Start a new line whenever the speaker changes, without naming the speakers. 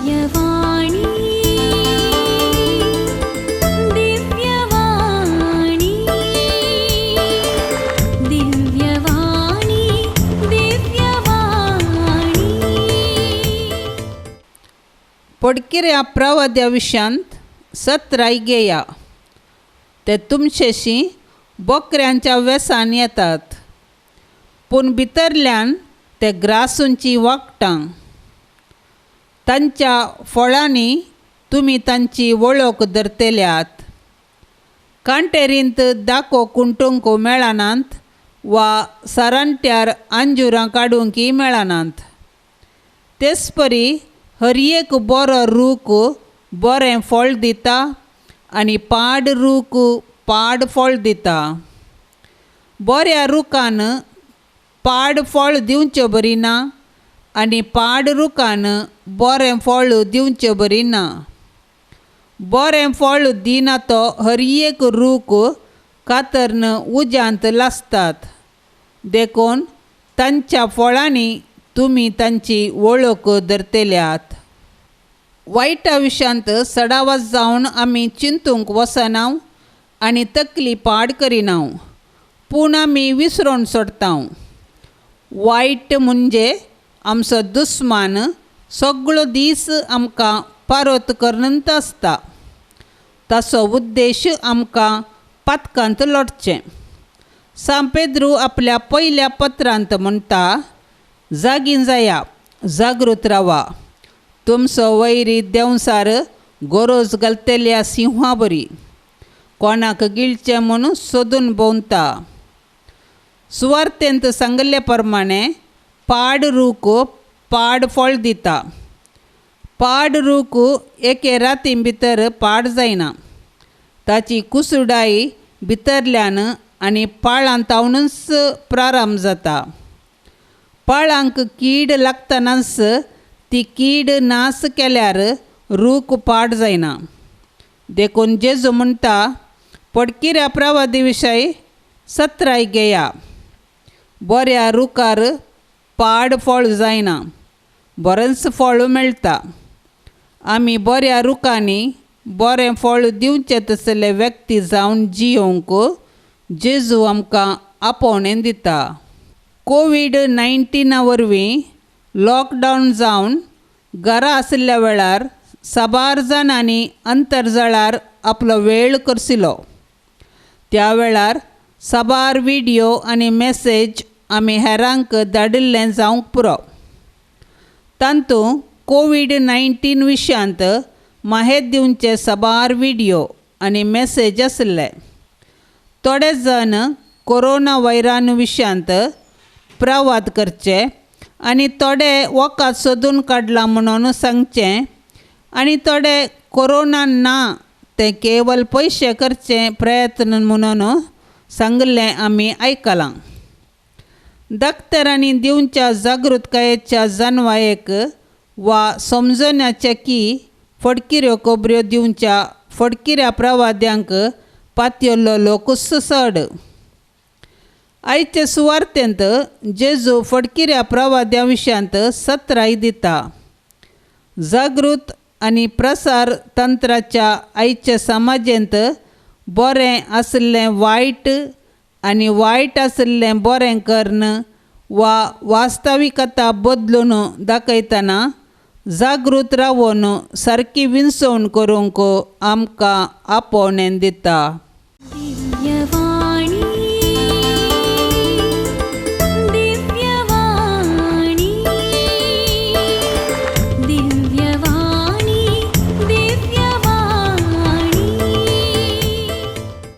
दिव्यवाणी दिव्यवाणी दिव्यवाणी दिव्यवाणी.
पडकिऱ्या प्रवाद्या विशयांत सत्राय घेया. ते तुमचेशी बोकऱ्यांच्या वेसान येतात, पूण भितरल्यान ते ग्रासूंची वागटां. तांच्या फळांनी तुमी तांची वळख धरतल्यात. कांटेरींत दाको कुंटूंक मेळनात वा सारांट्यार अंजुरां काडूंकय मेळनात. तेच परी हर एक बरो रूख बरें फळ दिता आनी पाड रूख पाड फळ दिता. बऱ्या रुखान पाड फळ दिवचें बरी ना आनी पाड रुखान बरें फळ दिवचें बरी ना. बरें फळ दिना तो हर एक रूख कातरन उज्यांत लासतात. देखून तांच्या फळांनी तुमी तांची वळख धरतल्यात. वायटा विशयांत सडावास जावन आमी चिंतूंक वचना आनी तकली पाड करिना, पूण आमी विसरून सोडटा. वायट म्हणजे आमचो दुस्मान सगळो दीस आमकां पारोत करनंत आसता. ताचो उद्देश आमकां पातकांत लोटचें. सांत पेद्रू आपल्या पयल्या पत्रांत म्हणटा, जागीं जाया, जागृत रावा, तुमचो वैरी देंवसार गरज घालतल्या सिंहा बरी कोणाक गिळचें म्हूण सोदून भोंवता. सुवार्थेंत सांगिल्ले प्रमाणे पाड रूख पाड फळ दिता. पाड रूख एके राती भितर पाड जायना. ताची कुसुडाय भितरल्यान आनी पाळां तावनूच प्रारंभ जाता. पाळांक कीड लागतनाच ती कीड नाश केल्यार रूख पाड जायना. देखून जेजू म्हणटा, पडकिऱ्या प्रवादी विशय सत्राय घेया. बऱ्या रुखार पाड फळ जायना, बरेंच फळ मेळटा. आमी बऱ्या रुखांनी बरें फळ दिवचें तसले व्यक्ती जावन जियोवंक जेजू आमकां आपोवणें दिता. कोवीड 19 वरवीं लॉकडावन जावन घरा आशिल्ल्या वेळार साबार जाणांनी अंतर्जाळार आपलो वेळ करसिलो. त्या वेळार साबार व्हिडियो आनी मॅसेज आमी हेरांक धाडिल्लें जावंक पुरो. तातूंत कोवीड 19 विशयांत माहेत दिवचे साबार व्हिडियो आनी मॅसेज आशिल्ले. थोडे जाण कोरोना वैराणू विशयांत प्रवाद करचे आनी थोडे वखद सोदून काडलां म्हणून सांगचें आनी थोडे कोरोना ना तें केवल पयशे करचे प्रयत्न म्हणून सांगिल्लें आमी आयकलां. डॉक्टरांनी दिवच्या जागृतकायेच्या जानवायेक वा समजण्याचे की फटकिऱ्यो खबऱ्यो दिवच्या फटकिऱ्या प्रवाद्यांक पातयल्लो लोकूच चड. आयचे सुवार्थेंत जेजू फटकिऱ्या प्रवाद्या विशयांत सत्राय दिता. जागृत आनी प्रसार तंत्राच्या आयच्या समाजेंत बरें आशिल्लें वायट आनी वायट आशिल्लें बरें कर्ण वा वास्तविकता बदलून दाखयतना जागृत रावन सारकी विंचवण करूंक आमकां आपोवणें दिता.